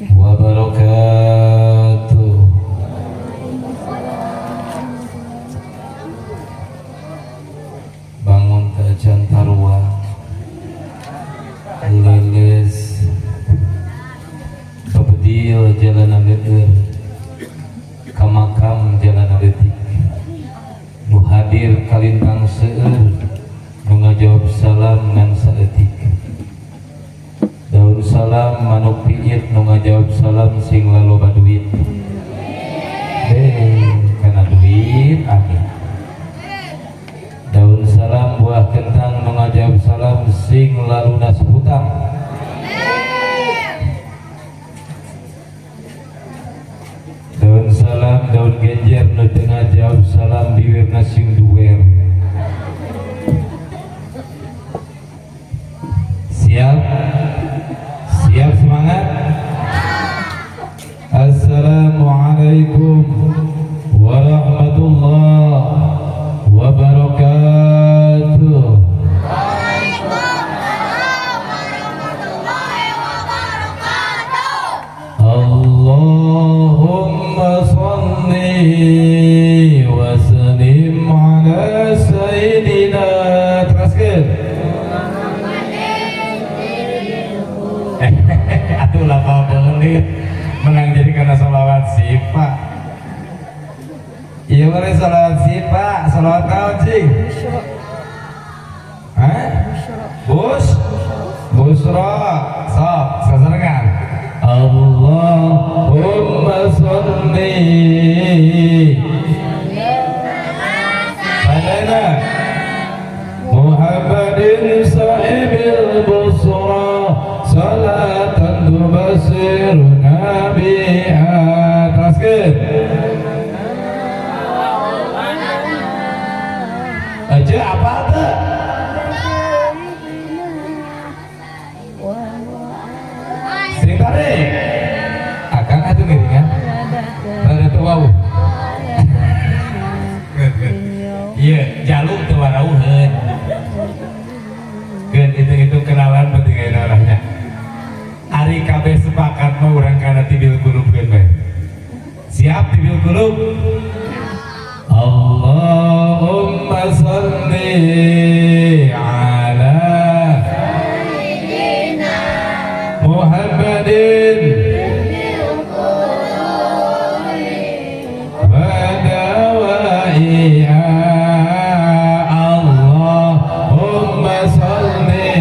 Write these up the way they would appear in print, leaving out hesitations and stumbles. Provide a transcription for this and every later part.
Wabarakatuh. Bangun ke Tarua lilis pebedil jalan leueur ka makam jalan leutik nu hadir kalintang seueur nu ngajawab salam ngan saeutik daun salam manuk piit nu ngajawab salam sing laloba duit kana duit amin. Daun salam buah kentang nu ngajawab salam sing lalunas hutang. Daun salam daun genjer nu teu ngajawab salam bibirna sing duwer. Siap? Siap semangat? Assalamualaikum warahmatullahi wabarakatuh. Waalaikumsalam warahmatullahi wabarakatuh. Allahumma salli wa sallim ala sayyidina. Teruskan. Atuh lapal belit menang jadi karena salawat sipa. Iya boleh salawat sipa, salawat naon cing? Hah? Bus? Busra. Sok, sasarengan. Allahumma sholli ala Muhammadin sahibil busra salatan tubasiruna biha. Teruskan. Aja apa tuh? Sing tarik. Akang atuh ngiringan. Rada teu wau. Iya, jaluk teu warauheun. Keun hitung-hitung kenalan penting aya arahnya. Ari kabeh sepakat mah urang kana tibil kulub keun bae. Siap tibil kulub? Allahumma sholli ala Muhammadin wa dawaiha. Allahumma sholli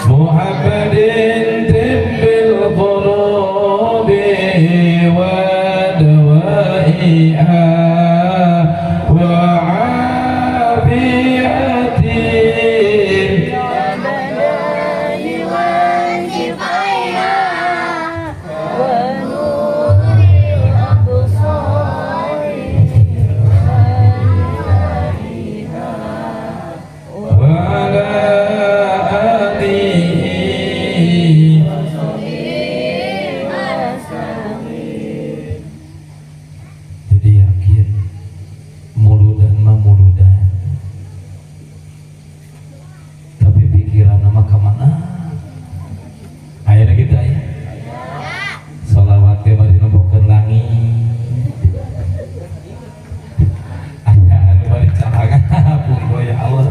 Muhammadin tibbil qulubi wa dawaiha wa afiyatin wa ala alihi. Jadi yakin muludan mah muludan, tapi pikiran mah kemana? Akhirnya gitu ya sholawatnya bari nempokeun langit, aya anu bari calangan pungko ya Allah.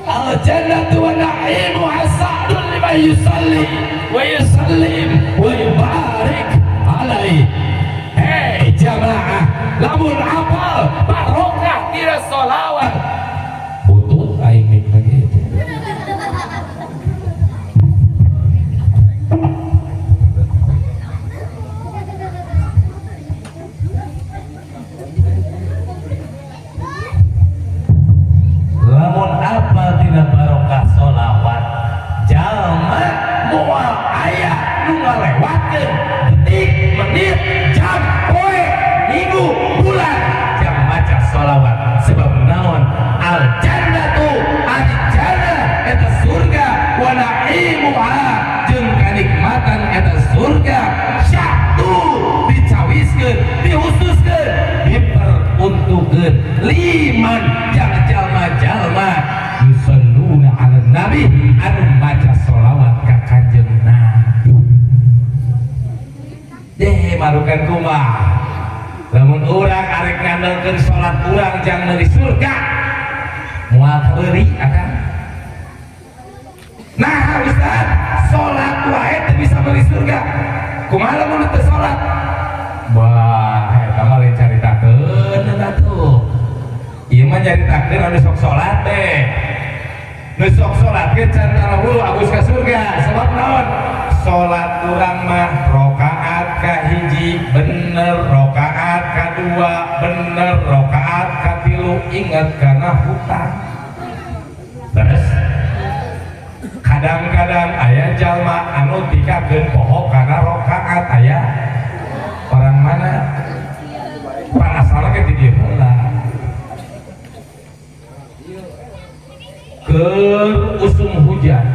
Al jannatu wa na'imuha sa'dun liman yusalli wa yusallim wa yubarik alaihi. Hei jamaah, lamun apal barokah tina sholawat butut aing mik lagi. Lamun apal tina barokah sholawat, jalma moal aya nu ngalewatkeun detik, menit, jam, poe, minggu, bulan jam maca sholawat. Sebab naon? Al jannatu ari jannah eta surga, wa na'imuha jeung kanikmatan eta surga, syahdu dicawiskeun, dihususkeun, diperuntukkeun liman jang jalma-jalma yusalluna ala nabi. Marukan kumaha lamun urang arek ngandelkeun salat urang jang meuli surga, moal kabeuri akang. Nah, Ustaz, salat wae teu bisa meuli surga, kumaha lamun teu salat? Wah, eta mah lain caritakeun eta tuh. Ieu mah nyaritakeun anu sok salat teh. Nu sok salat ge can tarawuh agus ka surga. Sebab naon? Salat urang mah rakaat kahiji bener, rakaat kadua bener, rakaat katilu ingat karena hutang. Terus kadang-kadang aya jalma anu tikakeun poho kana rakaat. Aya orang mana? Panasaran ke di dieu heula. Keur usum hujan,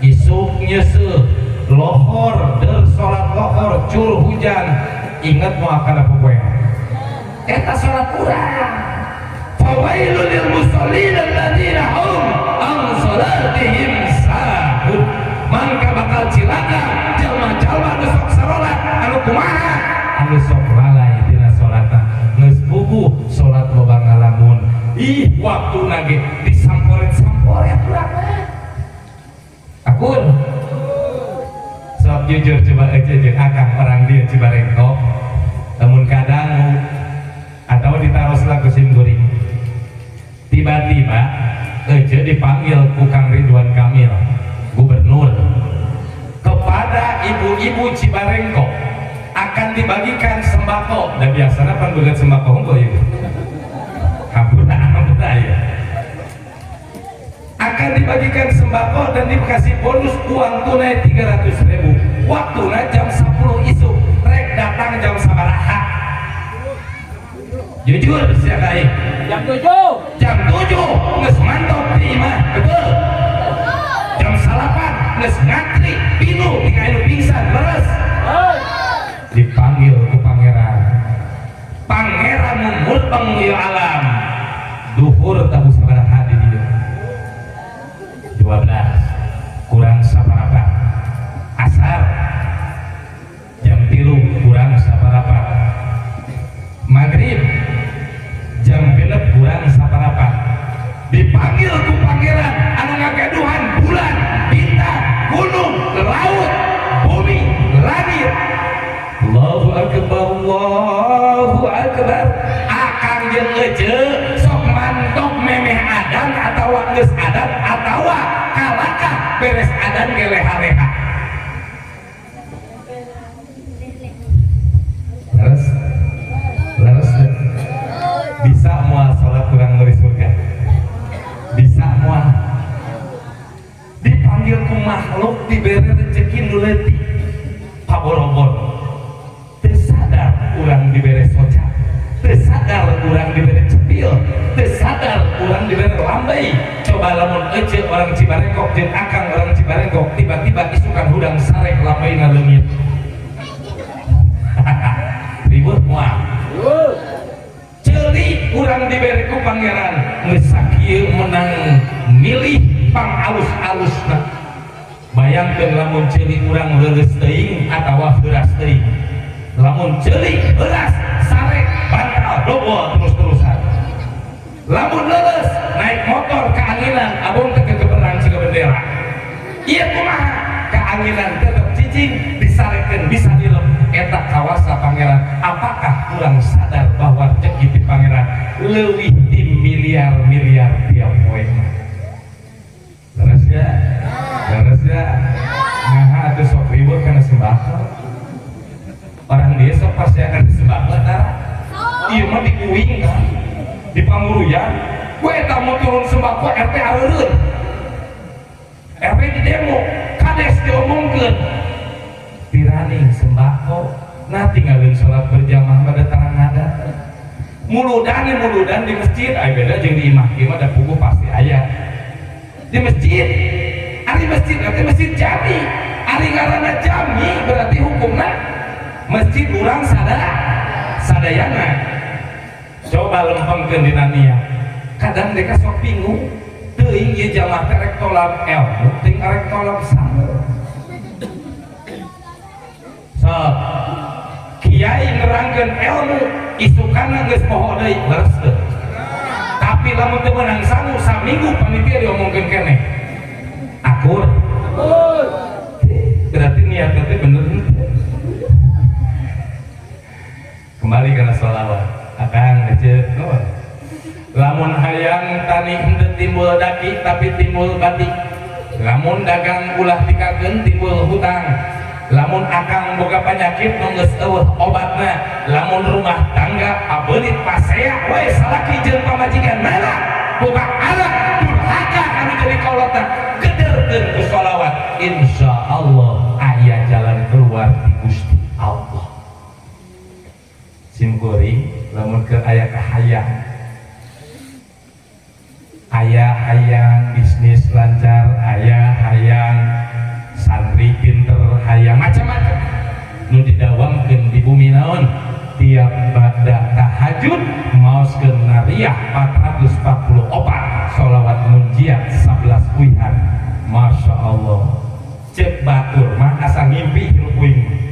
isuk nyeuseuh lohor, der salat lohor cur hujan, inget moal kana popoean eta salat urang? Fawailul lil musallin alladzina hum an salatihim sahun. Mangka bakal cilaka jalma-jalma anu sok sarolat anu kumaha? Anu sok lalai tina salatna. Geus puguh salat loba ngalamun. Ih, waktuna ge disamporet-samporet urang mah. Akur? Sok jujur coba, jeung akang orang dia Cibarengkok, lamun kadangu atau ditaros lagu sim kuring, tiba-tiba Ece dipanggil ku Kang Ridwan Kamil, gubernur, kepada ibu-ibu Cibarengkok akan dibagikan sembako. Dan biasanya pan beget sembako unggul ibu, hampura hampura ya. Akan dibagikan sembako dan dikasih bonus uang tunai 300 ribu. Waktunya jam 10 isuk, rek datang jam sabaraha? Jujur siapa aing? Jam 7. Jam 7 geus mantok di imah, betul? Jam salapan geus ngantri pinuh tinggal anu pingsan, leres? Dipanggil ku pangeran, pangeran murteng ieu alam, duhur tahu sabaraha di dieu? 12 kurang saparapat. Asar jam 3 kurang saparapat. Maghrib jam 6 kurang saparapat. Dipanggil ku pangeran anu ngagaduhan bulan, bintang, gunung, laut, bumi, langit. Allahu akbar, Allahu akbar. Akang jeung ece sok mantok memeh adan atawa geus adan atawa kalakah beres adan ge leha-leha. Leres? Leres teu? Bisa moal sholat kurang meuli surga? Bisa moal? Dipanggil ku makhluk diberi rezeki nu leutik paborobor, teu sadar urang dibere soca, teu sadar urang dibere cepil, teu sadar urang dibere lambai. Coba lamun ece orang Cibarengkok jeung akang orang Cibarengkok tiba-tiba isukan hudang sarek lambaina leungit, ribut moal? Ceuli urang dibere ku pangeran geus sakieu menang milih pang alus-alusna. Bayangkeun lamun ceuli urang leuleus teuing atawa heuras teuing. Lamun ceuli heuras, sarek bantal dobol terus-terusan. Lamun leuleus, naik motor keanginan, abong teh kegeberang siga bendera. Ieu kumaha? Keanginan tetep cicing, disarekeun bisa dilem. Eta kawasa pangeran. Apakah kurang sadar bahwa rezeki ti pangeran leuwih ti miliar-miliar tiap poe mah? Leres ya? Leres ya? Nah, atuh sok ribut kana sembako. Orang dia sok pasti akan sembako tara. Ieu mah dikuing kan. Di Pamuruyan, we eta mau turun sembako RT areureun. RT di demo, kades diomongkeun. Tirani sembako, nah tinggalin sholat berjamaah pada tarang adat. Muludan muludan di masjid, ay beda jeung di imah, ieu mah da puguh pasti aya. Di masjid, ari masjid berarti masjid jami. Ari ngaranna jami berarti hukumna masjid urang sadayana. Coba lempengkeun dina niat. Kadang mereka sok bingung, teuing ieu jamaah teh rek tolab ilmu, teuing arek tolab sangu. Sok kiai Kiai nerangkeun ilmu isukana geus poho deui, leres teu? Tapi lamun teu meunang sangu saminggu panitia diomongkeun keneh, akur? Berarti niatnya teh bener henteu? Kembali kana sholawat, akang ece nuhun. Lamun hayang tani henteu timbul daki tapi timbul batik, lamun dagang ulah dikakeun timbul hutang, lamun akang boga penyakit nu geus euweuh obatna, lamun rumah tangga abeulit pasea we salaki jeung pamajikan mana, boga anak durhaka anu jadi kolotna, gederkeun ku sholawat, insyaallah aya jalan keluar di Gusti Allah. Sim kuring lamun keur aya kahayang, aya hayang bisnis lancar, aya hayang santri pinter, hayang macam-macam nu didawamkeun di bumi naon, tiap bada tahajud maoskeun nariyah 444 sholawat munjiat 11 uihan. Masya Allah, cek batur mah asa ngimpi hirup uing.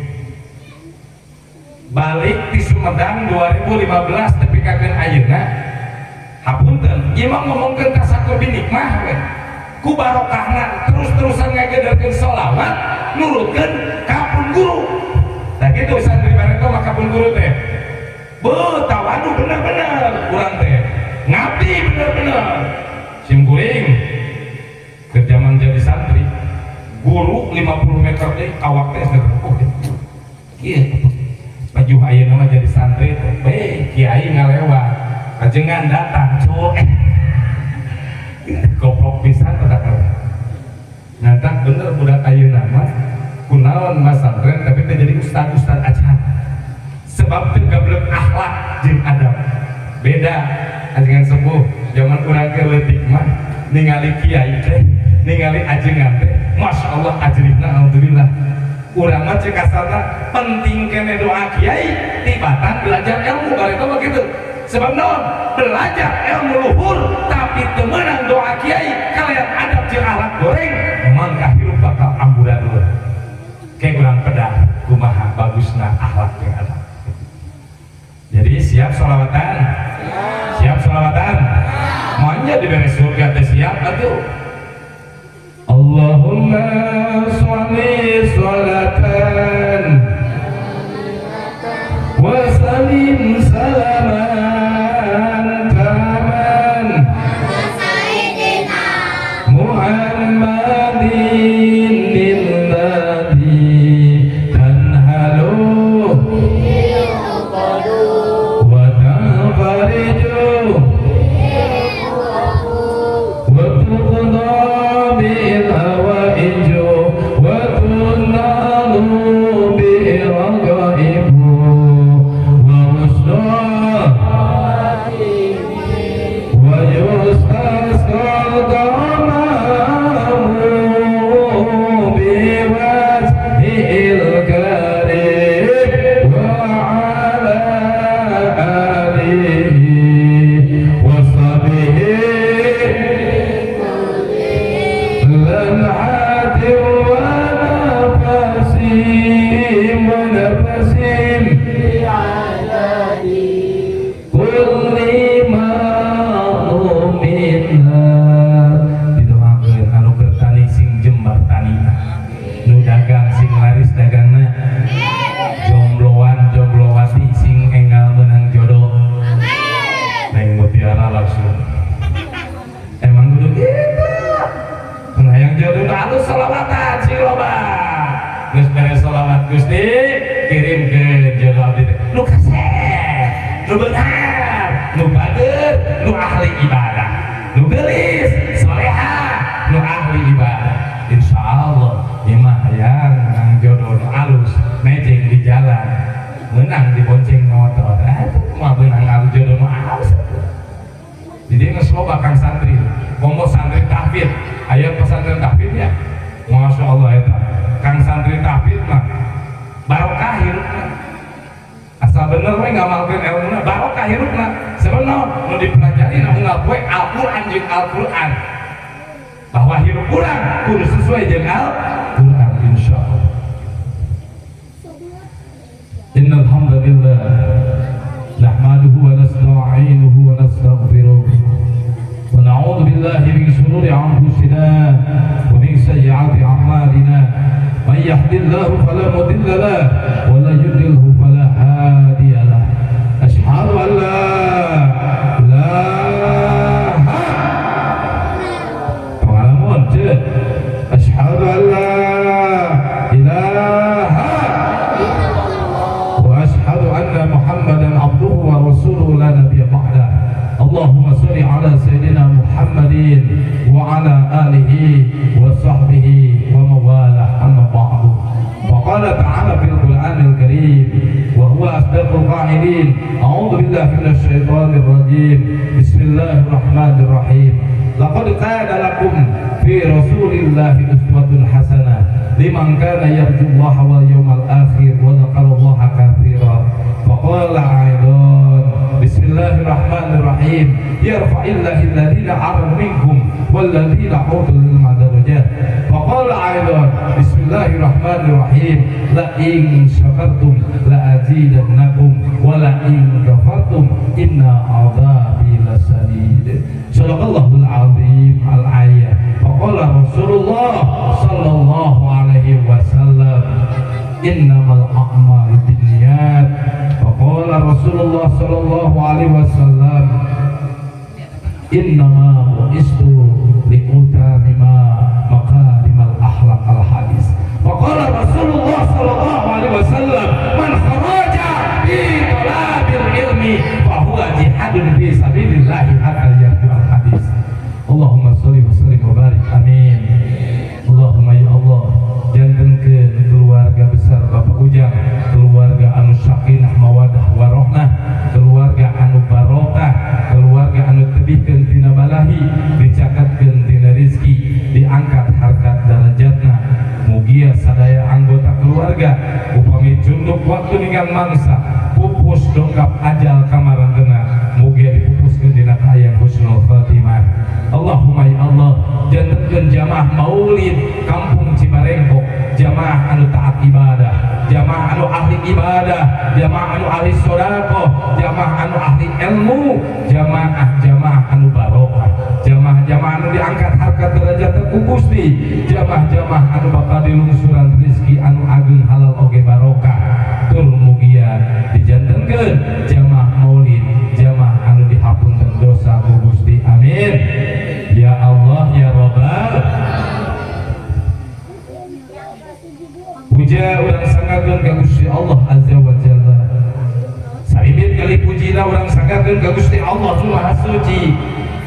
Balik di Sumedang 2015 tepi ka ayeuna, hapunten ieu mah ngomongkeun tasakur binikmah we, ku barokahna terus-terusan ngagederkeun sholawat, nurutkeun ka pun guru. Nah gitu, santri bareto mah ka pun guru teh beuh tawadu bener-bener, urang teh ngabdi bener-bener. Sim kuring ke zaman jadi santri, guru 50 meter deh awak teh, oh iya baju. Ayeuna mah jadi santri teh bae kiai ngalewat ajengan datang cowok, goblok pisan tetap ngantak bener budak ayeuna mah. Kunaon mas santren tapi teh jadi ustad-ustad acan, sebab teu gablek akhlak jeung adab. Beda ajengan sepuh zaman urang keur leutik mah, ningali kiai teh, ningali ajengan teh, Masya Allah ajrihna, alhamdulillah. Urang mah cek kasarna penting kene doa kiai tibatan belajar ilmu bareto mah gitu. Sebab naon, belajar ilmu luhur tapi teu meunang doa kiai kalian adab jeung akhlak goreng, mangka hirup bakal amburadul. Kayak urang pedah kumaha bagusna akhlak jeung adab. Jadi siap sholawatan, siap sholawatan, maunya diberi surga teh siap atuh. Allahumma sholli sholatan wa salim salaman taman Sayyidina Muhammadin alladhi tanhalu wa tanfariju wa tuqda bil hawaiju wa tunalu bil ragaibu wa husnul wa yustasqal ghamamu biwajhil karim wa ala alihi wa sahbihi lamhatin wa nafasim wa nafasim kulli ma minna. Didoakeun anu keur tani sing jembar tanina, nu dagang sing laris dagangna, jombloan jomblowati sing enggal menang jodoh. Neng Mutiara langsung emang kudu gitu. Hayang jodoh nu alus, sholawatan sing loba. Geus beres sholawat, Gusti kirim ke jodoh abdi teh nu kasep, nu benar, nu bager, nu ahli ibadah, nu geulis, soleha, nu ahli ibadah. Insya Allah ieu mah hayang menang jodoh nu alus, mejeng di jalan menang dibonceng motor, ah itu mah menang alus, jodoh nu alus. Jadi geus loba kang santri, komo santri tahfidz, aya pesantren tahfidz ya, Masya Allah eta kang santri tahfidz mah barokah hirupna. Asal bener we ngamalkeun ilmuna, barokah hirupna. Sebab naon, nu dipelajari na unggal poe Al-Qur'an jeung Al-Qur'an, bahwa hirup urang kudu sesuai jeung Al-Qur'an, insyaallah. Innal hamdalillah. لله نحمده ونستعينه ونستغفره ونعوذ بالله من شرور أنفسنا ومن سيئات أعمالنا. من يهد الله فلا مضل له ولا يضلله فلا هادي له. أشهد أن لا إله. Pengalaman ce. أشهد أن لا إله وأشهد أن محمدا عبده ورسوله لا نبي بعده. اللهم صل على سيدنا محمد وعلى آله وصحبه ومن والاه. أما بعد، فقال تعالى في القرآن الكريم وهو أصدق القائلين: أعوذ بالله من الشيطان الرجيم، بسم الله الرحمن الرحيم. لقد كان لكم في رسول الله أسوة حسنة لمن كان يرجو الله واليوم الآخر وذكر الله كثيرا. فقال أيضا: بسم الله الرحمن الرحيم، يرفع الله الذين آمنوا منكم والذين أوتوا العلم درجات. فقال أيضا: بسم الله الرحمن الرحيم، لئن شكرتم لأزيدنكم ولئن كفرتم إن عذابي لشديد. صدق الله العظيم. الآية. فقال رسول الله صلى الله عليه وسلم: إنما الأعمال بالنيات. فقال رسول الله صلى الله عليه وسلم: إنما بعثت لأتمم مكارم الأخلاق. الحديث. فقال رسول الله صلى الله عليه وسلم: من خرج في طلب العلم فهو جهاد في سبيل الله حتى يرجع. الحديث. اللهم صل وسلم وبارك. Amin. Allahumma ya Allah, jantenkeun keluarga besar Bapak Ujang keluarga anu sakinah, mawadah, warohmah, keluarga anu barokah, keluarga anu tebihkeun tina balahi, dicakatkeun tina rizki, diangkat harkat darajatna. Mugia sadaya anggota keluarga upami cunduk waktu ninggal mangsa, pupus dongkap ajal kamarantena, mugia dipupuskeun dina kaayaan husnul khatimah. Allahumma ya Allah, jantenkeun jamaah Maulid Kampung Cibarengkok jamaah anu taat ibadah, jamaah anu ahli ibadah, jamaah anu ahli sodakoh, jamaah anu ahli ilmu, jamaah jamaah anu barokah, jamaah jamaah anu diangkat harkat derajat ku Gusti, jamaah jamaah anu bakal dilungsuran rezeki anu ageng, halal oge barokah. Tur mugia dijantenkeun jamaah Maulid jamaah anu dihapunten dosa ku Gusti. Amin ya Allah ya Rabbal. Puja urang sanggakeun ka Gusti Allah Azza wa Jalla. Sarimit kali pujina urang sanggakeun ka Gusti Allah nu Maha Suci.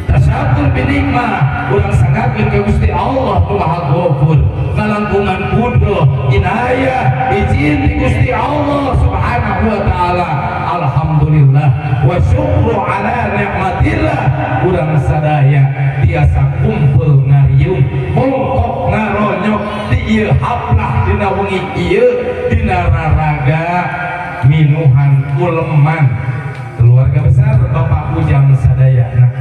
Tasyakur binikmah urang sanggakeun ka Gusti Allah nu Maha Ghafur. Ngalangkungan kudroh, inayah, izin di Gusti Allah Subhanahu wa taala. Alhamdulillah wa syukru ala ni'matillah, urang sadaya biasa kumpul ngariung, mongkok ngaronyok di ieu haplah dina wengi ieu, dina raraga minuhan uleman keluarga besar Bapak Ujang sadayana,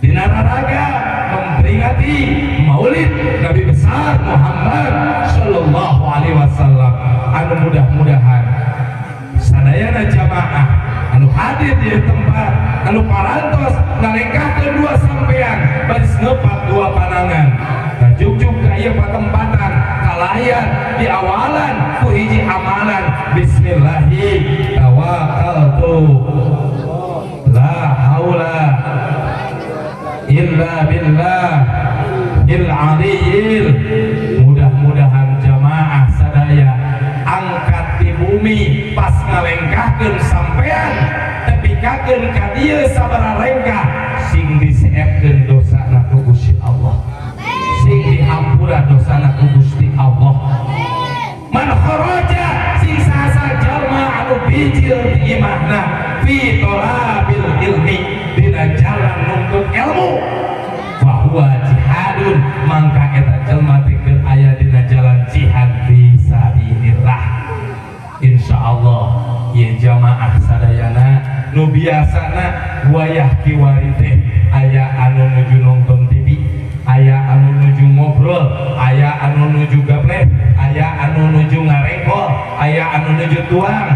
dina raraga memperingati Maulid Nabi besar Muhammad Sallallahu Alaihi Wasallam, anu mudah-mudahan sadayana jamaah anu hadir di tempat, anu parantos ngalengkahkeun dua sampean baris ngepat dua panangan ngajugjug ka ieu patempatan, kalayan di awalan ku hiji amalan bismillahi tawakkaltu la haula illa billah il aliyil. Mudah-mudahan jamaah sadaya angkat di bumi pas ngalengkahkeun sampean tepikakeun ka dieu sabaraha rengkah, sing diseepkeun dosana ku Gusti Allah, sing dihampura dosana ku Gusti Allah. Man kharaja, sing saha jalma anu bijil di imahna, fi tholabil ilmi, dina jalan nuntut ilmu, fahuwa jihadun, mangka eta jelma teh keur aya dina jalan jihad fi sabilillah. Insyaallah ieu jamaah sadayana nu biasana wayah kiwari teh aya anu nuju nonton TV, aya anu nuju ngobrol, aya anu nuju gableh, aya anu nuju ngarengkol, aya anu nuju tuang,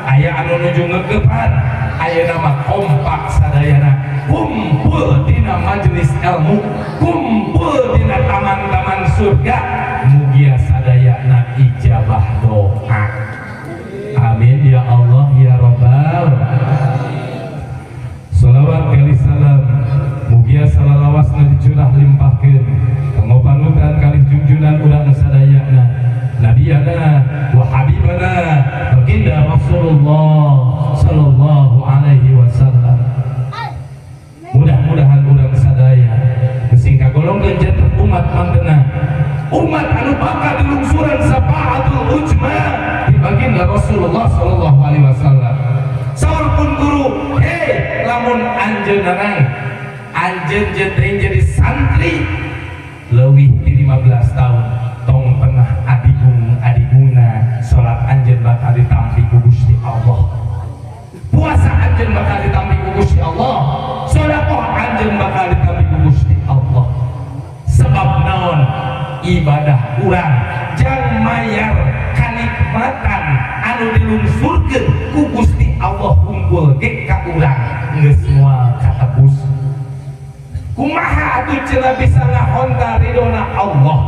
Aya anu nuju ngegepan. Ayeuna mah kompak sadayana, kumpul dina majelis ilmu, kumpul dina taman-taman surga. Mugia sadayana ijabah doa. Amin ya Allah ya Rabbal. Salawat kalih salam mugia salalawasna dicurah limpahkeun kanggo panutan kalih junjunan urang sadayana, nabiyana wa habibana baginda Rasulullah sallallahu alaihi wasallam. Mudah-mudahan urang sadaya sing kagolongkeun janten umat mantena, umat anu bakal dilungsuran syafaatul uzma di baginda Rasulullah sallallahu alaihi wasallam. Saur pun guru, hei, lamun anjeun narang anjeun jeung jadi santri leuwih di 15 tahun, tong pernah adigung adiguna. Salat anjeun bakal ditampi ku Gusti Allah, puasa anjeun bakal ditampi ku Gusti Allah, sedekah anjeun bakal ditampi ku Gusti Allah. Sebab naon? Ibadah urang jang mayar kanikmatan anu dilungsurkeun ku Gusti Allah hungkul ge ka urang geus moal katebus. Kumaha atuh cenah bisa ngahonta ridona Allah?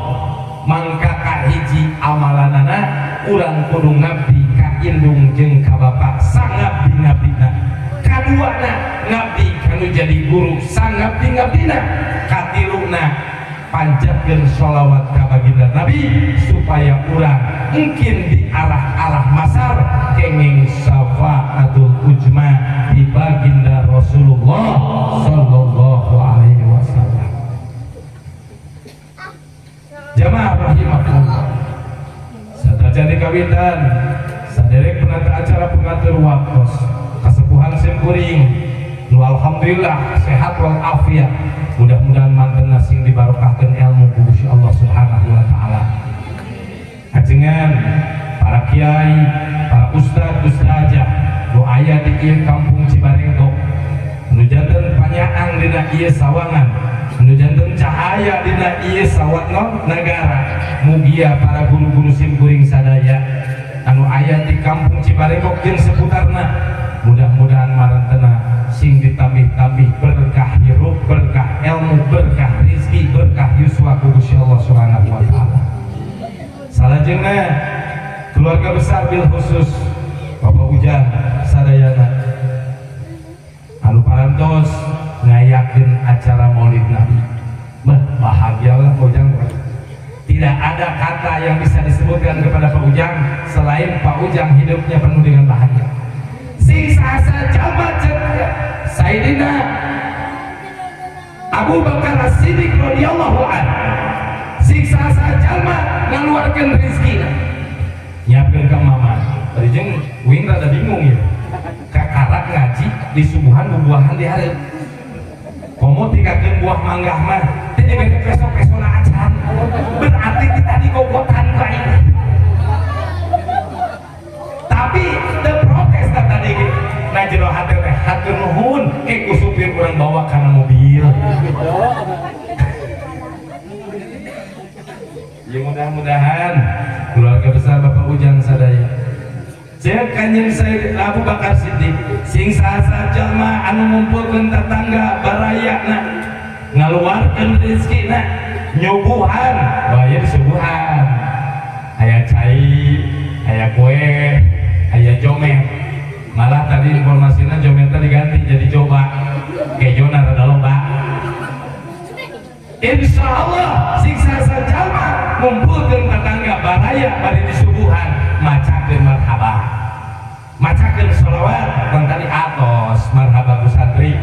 Mangka kahiji amalanana urang kudu ngabdi ka indung jeung ka bapak sangabdi-ngabdina, kaduana ngabdi kanu jadi guru sangabdi-ngabdina, katiluna panjatkeun sholawat ka baginda Nabi supaya urang mungkin di arah-arah masar kenging syafaatul uzma di baginda Rasulullah sallallahu alaihi wasallam. Jamaah rahimakumullah, satacan kawitan, saderek penata acara, pengatur waktos, kasepuhan simkuring nu alhamdulillah sehat wal afiat, mudah-mudahan mantena sing dibarokahkeun ilmu ku Gusti Allah Subhanahu wa taala. Ajengan para kiai, para ustad, ustazah nu aya di ieu kampung Cibarengkok, nu janten panyaang dina ieu sawangan, nu janten cahaya dina ieu sawatno nagara, mugia para guru-guru simkuring sadaya anu aya di kampung Cibarengkok jeung seputarna, mudah-mudahan marantena sing ditambih-tambih berkah hirup, berkah ilmu, berkah rizki, berkah yuswa ku Gusti Allah Subhanahu wa taala. Salajengna keluarga besar bil khusus Bapak Ujang sadayana anu parantos ngayakeun acara Maulid Nabi. Bah, bahagialah Pak Ujang. Tidak ada kata yang bisa disebutkan kepada Pak Ujang selain Pak Ujang hidupnya penuh dengan bahagia. Sing sasa jalma Sayyidina Abu Bakar As-Siddiq radhiyallahu an, sing sasa jalma ngaluarkeun rezekina nyiapkeun ka mama. Tadi jeung uing rada bingung ya, kakarak ngaji di subuhan bubuahan di hareup, komo tikakeun buah manggah mah teh dibere peso-pesona acan, berarti kita digogotan ku aing. Tapi teu protes tah tadi ge. Nah, jero hate teh hatur nuhun ke ku supir urang bawa kana mobil. Ya, mudah-mudahan keluarga besar Bapak Ujang sadaya. Cek Kanjeng Sayyid Abu Bakar Siddiq, sing saha jalma anu ngumpulkeun tetangga barayana, ngaluarkeun rezekina nyuguhan, bahaya disuguhan, aya cai, aya kue, aya jomet. Malah tadi informasinya jometnya diganti jadi coba kejona rada loba. Insya Allah sing saha jalma ngumpulkeun tetangga baraya bari disuguhan, macakeun marhaba, macakeun sholawat. Bang tadi atos marhaba ku santri,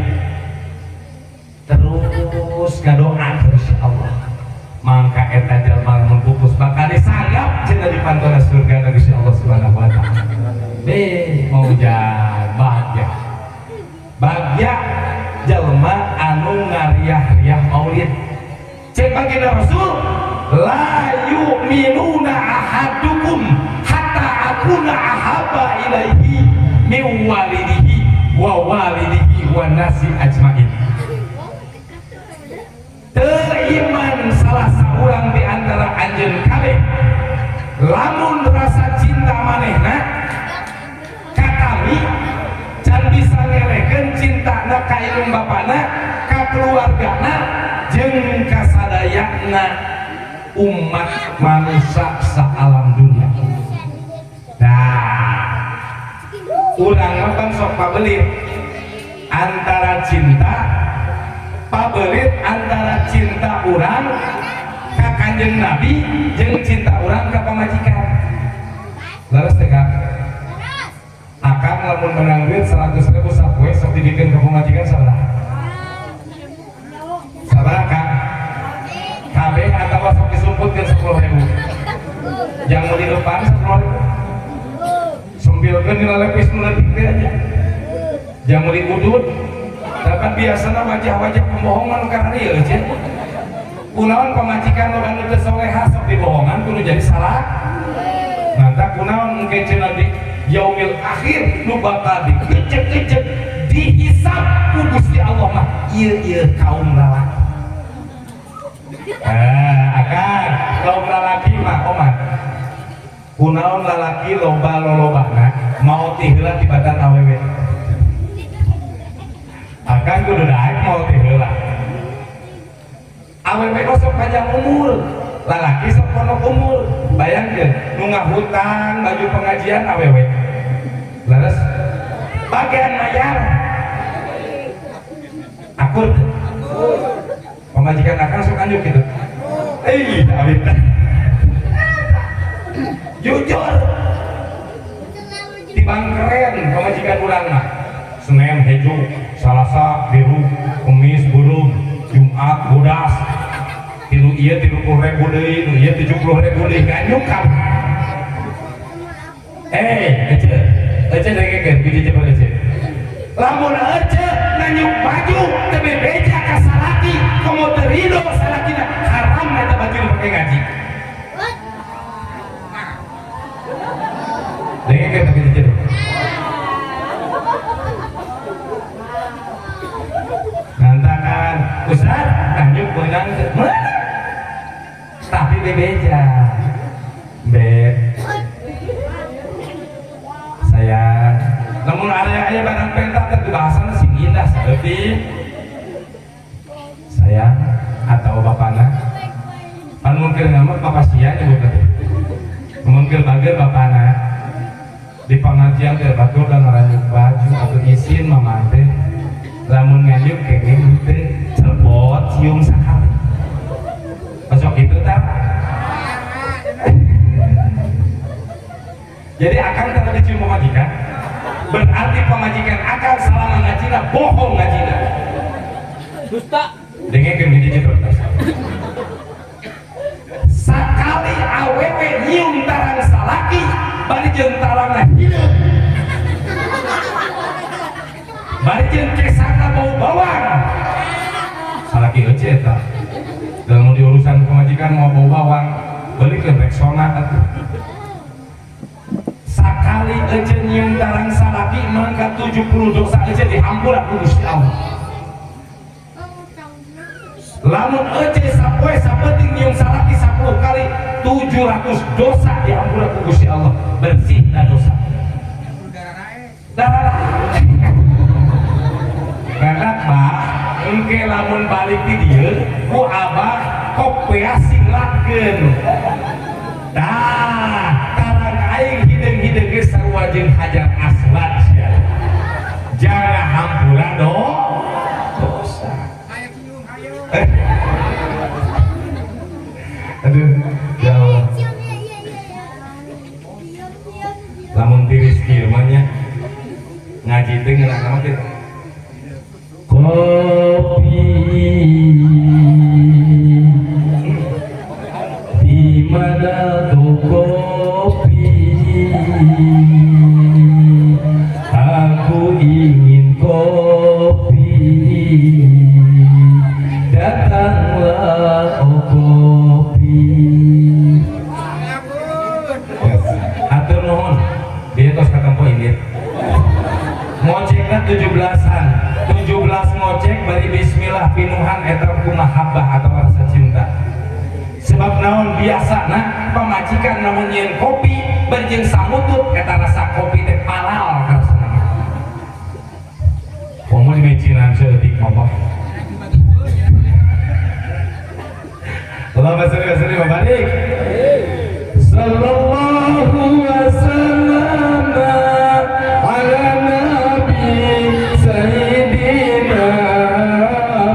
terus ngadoa terus ya Allah, mangka eta jalma lamun pupus bakal disanggap cenah di pantona surga Gusti Allah Subhanahu wa taala. Deh mau bahagia, bahagia jalma anu ngariah-riah maulid. Cek baginda Rasul, la yu'minuna ahadukum hatta akuna ahabba ilaihi min walidihi wa walidihi wa nasi ajmain. Teu iman salah seorang di antara anjeun kabeh lamun rasa cinta manehna. ka keluargana jeung ka sadayana umat manusia saalam dunia. Nah, urang mah kan sok pabelit antara cinta, pabelit antara cinta urang ka Kanjeng Nabi jeung cinta urang ka pamajikan. Leres teh, Kang? Akang lamun menang duit 100 ribu sapoe, sok dibikeun ka pamajikan sabaraha? Sabaraha, Kang? Kabeh atawa sok disumputkeun 10 ribu? Jang mau di depan 10 ribu sempilkeun dina lepis nu leutik teh aja. Jang mau diudut. Tapi biasana wajah-wajah pembohongan karena ieu aja. Kunaon pamajikan loba nu teu soleha, sok dibohongan kudu jadi salah. Mantap, kunaon engke cenah di yaumil akhir nu bakal dikecek-kecek, dihisab ku Gusti Allah mah ieu ieu kaum lalaki. Ah, akan kaum lalaki mah omat. Kunaon lalaki loba lolobana maot ti heula tibatan awewe. Akan kudu daek maot ti heula. Awewe mah sok panjang umur, lalaki sok pondok umur. Bayangkeun nu ngahutang baju pengajian awewe. Leres? Bagian mayar akur teu? Pamajikan akang sok anjuk gitu. Eh, awit. Jujur, tibang keren pamajikan urang mah. Senin hejo, Salasa biru, Kemis burung, Jumat bodas. Tilu ieu 30 ribu deui, nu ieu 70 ribu deui, nganyuk kan. Eh, ece, ece dengekeun, biji cepet ece. Lamun ece nganyuk baju teu bebeja ka salaki, komo teu ridho salakina, haram eta baju dipake ngaji. Dengekeun tapi ece. Ngantakan, Ustaz, nganyuk beunang teu? Meunang. Tapi bebeja. Bet. Sayang. Namun aya aya barang penta teh bahasana sing indah saeutik. Sayang atau bapana. Pan mun keur ngamuk bapak sia nyebut teh. Mun keur bager bapana. Di pengajian teh batur dan ngaranjuk baju atau isin mama teh. Lamun nganjuk kenging teh cepot cium sakali. Masuk itu tah. Jadi akang teh dicium pamajikan, berarti pamajikan akang selama ngajina bohong ngajina. Dusta. Dengekeun hiji terus. Sakali awewe nyium tarang salaki bari jeung tarangna hideung. Bari jeung kesana bau bawang. Salaki euce eta. Dalam di urusan pamajikan mau bau bawang, belikeun Rexona atuh. Sakali ece nyium tarang salaki mangka 70 dosa ece dihampura ku Gusti Allah. Lamun ece sapoe sapenting nyium salaki 10 kali 700 dosa dihampura ku Gusti Allah, bersih da dosa. Darah. Karena bah, engke lamun balik di dieu ku abah kopea singlakeun. Tah, tarang aing hideung-hideung ge sarua jeung Hajar Aswad sia. Jangan hampura do dosa. Aduh, ya Allah. Lamun tiris kieu mah nya ngaji teh ngeunah mah kitu. Kopi di mana tuh kopi? Aku ingin kopi. Datanglah oh kopi. Atur nuhun. Dia tos katempo ini. Ngocekna 17-an. 17 ngocek bari bismillah pinuhan eta ku mahabbah atau rasa cinta. Sebab naon biasana pamajikan namun nyieun kopi bari jeung samutut eta rasa kopi teh palal karasana. Komo di mecinan saeutik mah. Allahumma sholli wa sallim wa barik. Sallallahu wasallam ala nabi sayyidina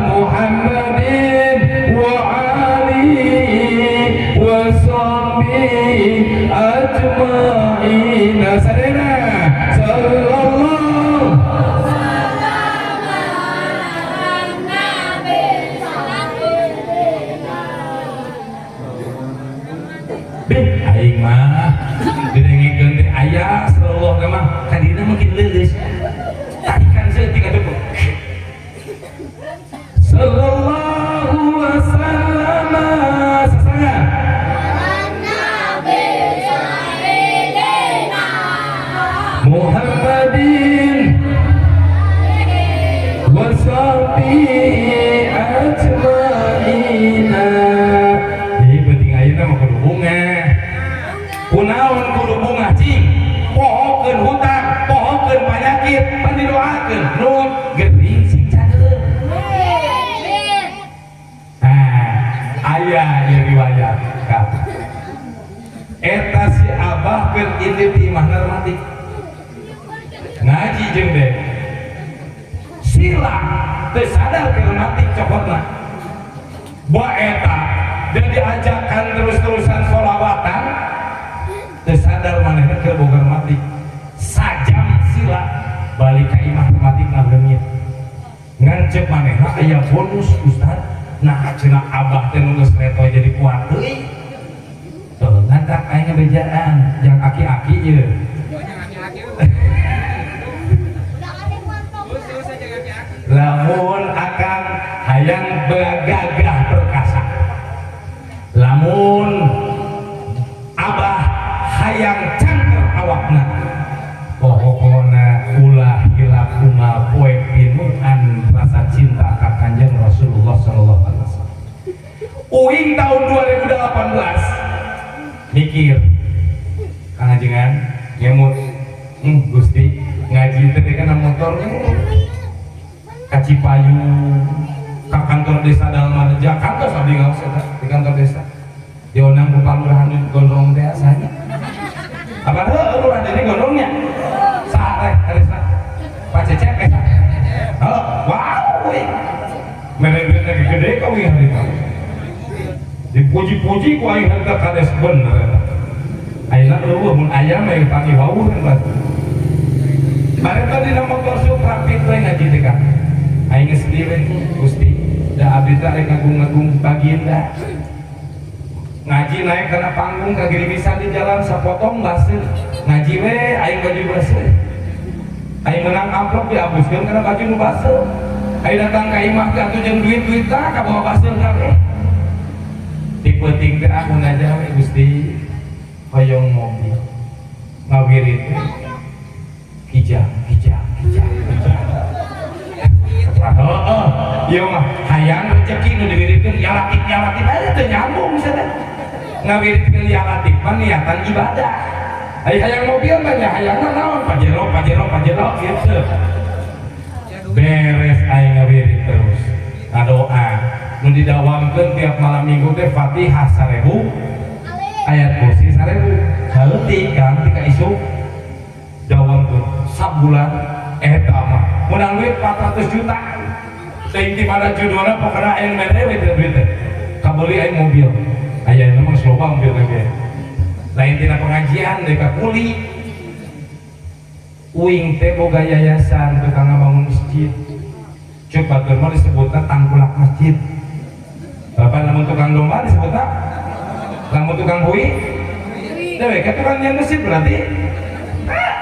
Muhammadin wa alihi wa sahbihi ajma'in. Sadayana sallallahu. Bih, aing mah didengekeun teh aya sallallahu teh mah kadina mungkin leuleus. Tarikan saeutik atuh. Sallallahu wasallam sasangan Nabi Sayyidina Muhammadin wa sahbihi ajma'ina. Jadi penting ayeuna mah kudu bungah. Kunaon kudu bungah, cing? Pohokeun hutang, pohokeun panyakit, pan didoakeun nu gering sing cager. Nah, aya ieu riwayat ka. Eta si Abah keur indit di imahna mati. Ngaji jeung deh. Sila teu sadar keur mati cokotna. Ba eta jadi ajakan terus-terusan solawatan teu sadar manehna keur boga mati. Sajam sila balik ka imah mati ngaleungit. Ngan ceuk manehna aya bonus, Ustad. Nah, cenah Abah teh nu geus letoy jadi kuat deui. Tuh, ngantak aing bejaan yang aki-aki ieu. Udah ada mantap. Lamun akang hayang begagah perkasa, lamun Abah hayang cangker awakna, pokokna ulah hilap unggal poe pinuhan rasa cinta ka Kanjeng Rasulullah sallallahu alaihi wasallam. Uing tahun 2018 mikir, Kang Ajengan ngemut, Gusti, ngaji teh kan motor ka Cipayung, ka kantor desa Dalmareja, kantor abdi ngaos eta di kantor desa. Diundang ku palurahan gondrong teh asanya. Apa heuh lurah jadi gondrongnya? Saha teh kadesna? Pak Cecep eh. Oh, wow, we. Mere duitna gede kau aing harita. Dipuji-puji ku aing harita kades bener eta. Ayeuna eueuh, mun aya mah yang panggil wawuh kan pasti. Bareta dina motor Supra Fit we ngaji teh, Kang. Aing geus sedih we, Gusti. Da abdi teh rek ngagung-ngagung baginda. Ngaji naik kana panggung kagirimisan di jalan sapotong baseuh. Ngaji we aing baju baseuh. Aing menang amplop diabuskeun kana baju nu baseuh. Aing datang ka imah teh atuh jeung duit-duit tah kabawa baseuh kabeh. Di peuting teh aku ngajar we, Gusti, hoyong mobil. Ngawirit teh kijang, kijang, kijang, kijang. Heeh, ieu mah hayang rezeki nu diwiridkeun ya latif, ya latif aja teu nyambung cenah. Ngawiridkeun ya latif mah niatan ibadah. Ai hayang mobil mah nya hayangna naon? Pajero, Pajero, Pajero gitu. Beres aing ngawirid terus. Ngadoa. Nu didawamkeun tiap malam minggu teh Fatihah 1000, ayat kursi 1000. Heutik Kang tika isuk dawamkeun sabulan eta mah menang duit 400 juta. Teuing di mana judulna, pokokna aing mere we teh duit teh. Kabeli aing mobil. Aya memang loba mobil teh. Lain tina pengajian deui ka kuli. Uing teh boga yayasan tukang ngabangun masjid. Ceuk batur mah disebutna tangkulak masjid. Bapak lamun tukang domba disebutna, lamun tukang hui dewek tukang nyian masjid berarti.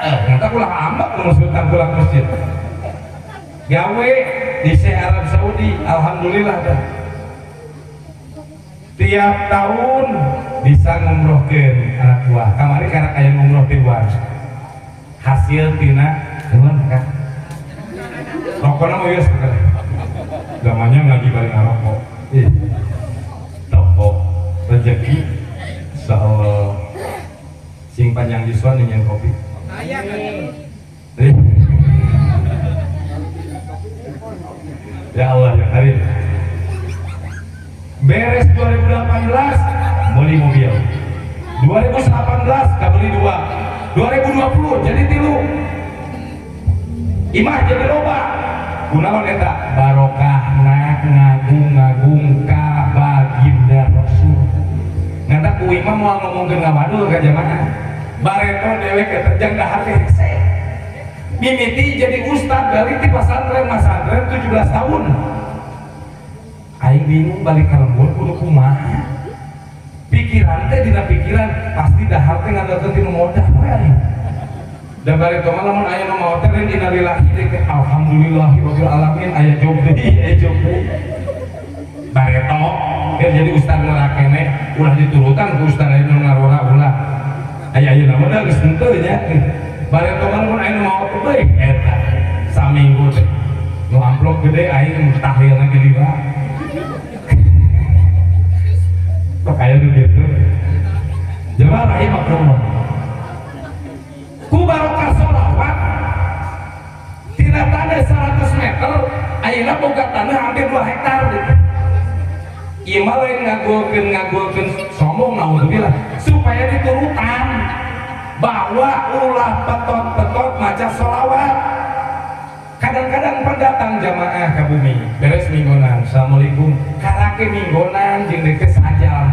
Eh, nanti ulah ambak lu disebut tangkulak masjid. Gawe di Arab Saudi, alhamdulillah dah. Tiap tahun bisa ngumrohkeun anak buah. Kamari karena aya ngumroh di luar. Hasil tina nuhun kan. Rokokna mah geus zamannya ngaji bari ngarokok. Ih. Toko rezeki insyaallah sing panjang yuswa nyen kopi. Eh. Ya Allah ya Karim. Beres 2018 beli mobil, 2018 kabeli dua, 2020 jadi tilu, imah jadi loba. Kunaon eta? Barokahna ngagung-ngagung ka baginda Rasul. Ngantak ku imah moal ngomongkeun ngawadul ka jamaah. Bareto dewek eta jang dahar teh hese. Mimiti jadi ustad dari ti pasantren masantren 17 tahun. Aing bingung balik ka lembur kudu kumaha. Pikiran teh dina pikiran pasti dahar teh ngandalkeun tinu modal we aing. Da bareto mah lamun aya nu maot teh lain innalillahi teh, alhamdulillahirabbil alamin, aya job deui, aya job deui. Bareto biar jadi ustad ngerakeneh ulah diturutan ku ustad aya nu ngarora ulah. Aya ayeuna mah da geus henteu nya. Bareto mah lamun aya nu maot teh bae eta saminggu teh. Nu amplop gede aing tahlilna ge lila. Kok aya nu kitu. Jemaah rahimakumullah. Ku barokah sholawat tina tanah 100 meter ayeuna boga tanah hampir 2 hektar gitu. Ieu mah lain ngagulkeun sombong, naudzubillah, supaya diturutan bahwa ulah petot-petot maca sholawat. Kadang-kadang pendatang jamaah ke bumi beres minggonan, assalamualaikum, karake minggonan jeung deui sajam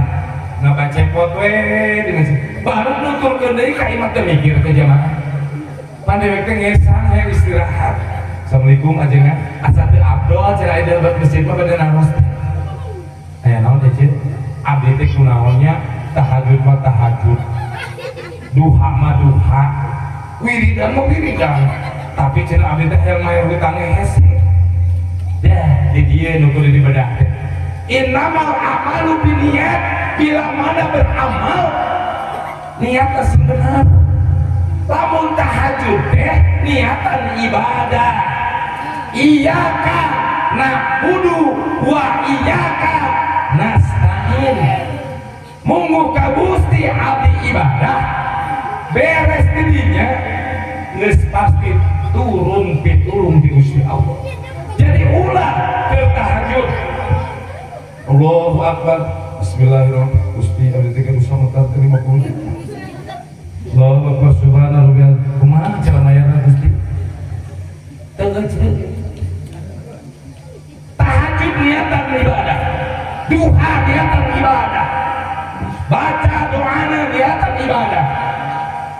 ngabacepot we di masjid, baru nuturkeun deui ka imah teu mikir ke jamaah. Pan dewek teh ngesang hayang istirahat. Assalamualaikum ajengan, asa teu abdol cenah aya di masjid mah bade naros teh. Aya naon teh, Ceu? Abdi teh kunaonnya tahajud mah tahajud, duha mah duha, wiridan mah wiridan, tapi cenah abdi teh hayang mayar hutangnya hese. Dah di dieu nu kudu dibedah teh innamal a'malu binniyat. Bila mana beramal niatna sing bener. Lamun tahajud teh niatan ibadah, iyyaka na'budu wa iyyaka nasta'in, mungguh ka Gusti abdi ibadah. Beres didinya geus pasti turun pitulung di Gusti Allah. Jadi ulah ke tahajud, Allahu Akbar, bismillahirrahmanirrahim, Gusti abdi teh dosa mutar 50 juta, Allahu Akbar, subhana rabbiyal, kumaha cara mayarna Gusti? Teu geus. Tahajud niatan ibadah, duha niatan ibadah, baca doana niatan ibadah.